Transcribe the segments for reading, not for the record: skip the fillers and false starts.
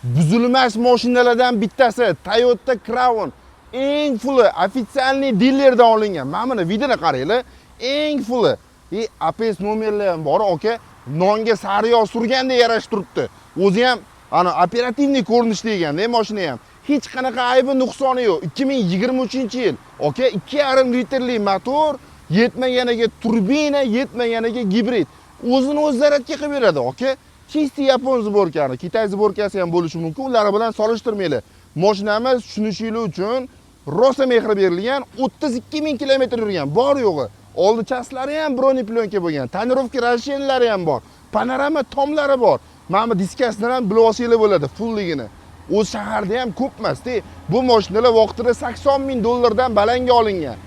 Buzilmas mashinalardan bittasi Toyota Crown. Eng фулл i официальный dilerdan olingan. Mana buni вид ini qaranglar. Eng фулл i. И APS nomerlar ham bor, aka. Nonga sariyog' surgandek yarashib turibdi. O'zi ham ana оперативный ko'rinishda ekanda mashina ham. Hech qanaqa aybi, nuqsoni yo'q. 2023-yil. Aka, 2,5 litrli motor, yetmaganiga turbina, yetmaganiga gibrid. O'zini o'zi zaryadga qilib beradi, aka. Чистый yapon сборка ni, Китай сборка si ham bo'lishi mumkin, ular bilan solishtirmanglar. Mashinamiz, tushunishinglar uchun, rosa mehr berilgan, 32 ming kilometr yurgan, bor yo'g'i. Oldi часть lari ham бронеплёнка bo'lgan, тонировка расширение lari ham bor, panorama tomlari bor. Mana bu diskasidan ham bilib olsanglar bo'ladi фулл ligini. O'z shaharda ham ko'p emas-da. Bu mashinalar vaqtida 80 ming dollardan balanga olingan.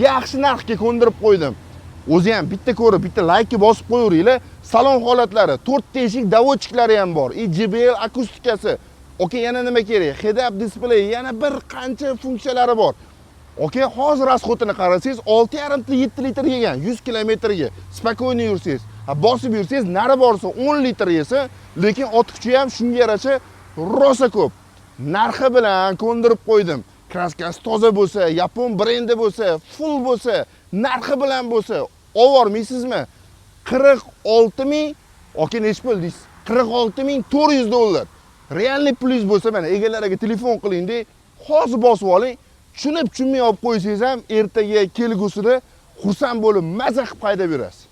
Yaxshi narxga ko'ndirib qo'ydim. O'zi ham bitta ko'rib, bitta laykni bosib qo'yaveringlar. Salon holatlari, to'rtta eshik доводчик lari ham bor. И JBL akustikasi. Aka, yana nima kerak? Head-up display, yana bir qancha funksiyalari bor. Aka, hozir расход ini qarasangiz, 6,5 7 litr yegan 100 kilometrga. Спокойно yursangiz. Ha, bosib yursangiz, nari borsa 10 litr yesa, lekin ot kuchi ham shunga yarasha rosa ko'p. Narxi bilan ko'ndirib qo'ydim. Краска si toza bo'lsa, yapon brendi bo'lsa, фулл bo'lsa, narxi bilan bo'lsa, olvormaysizmi? 46 ming, aka, nechi pul deysiz? 46 ming 400 dollar. Реальный pulingiz bo'lsa, mana egalariga telefon qiling-da, hozir bosib oling. Tushunib, tushunmay olib qo'ysangiz ham, ertaga kelgusida xursand bo'lib, maza qilib haydab yurasiz.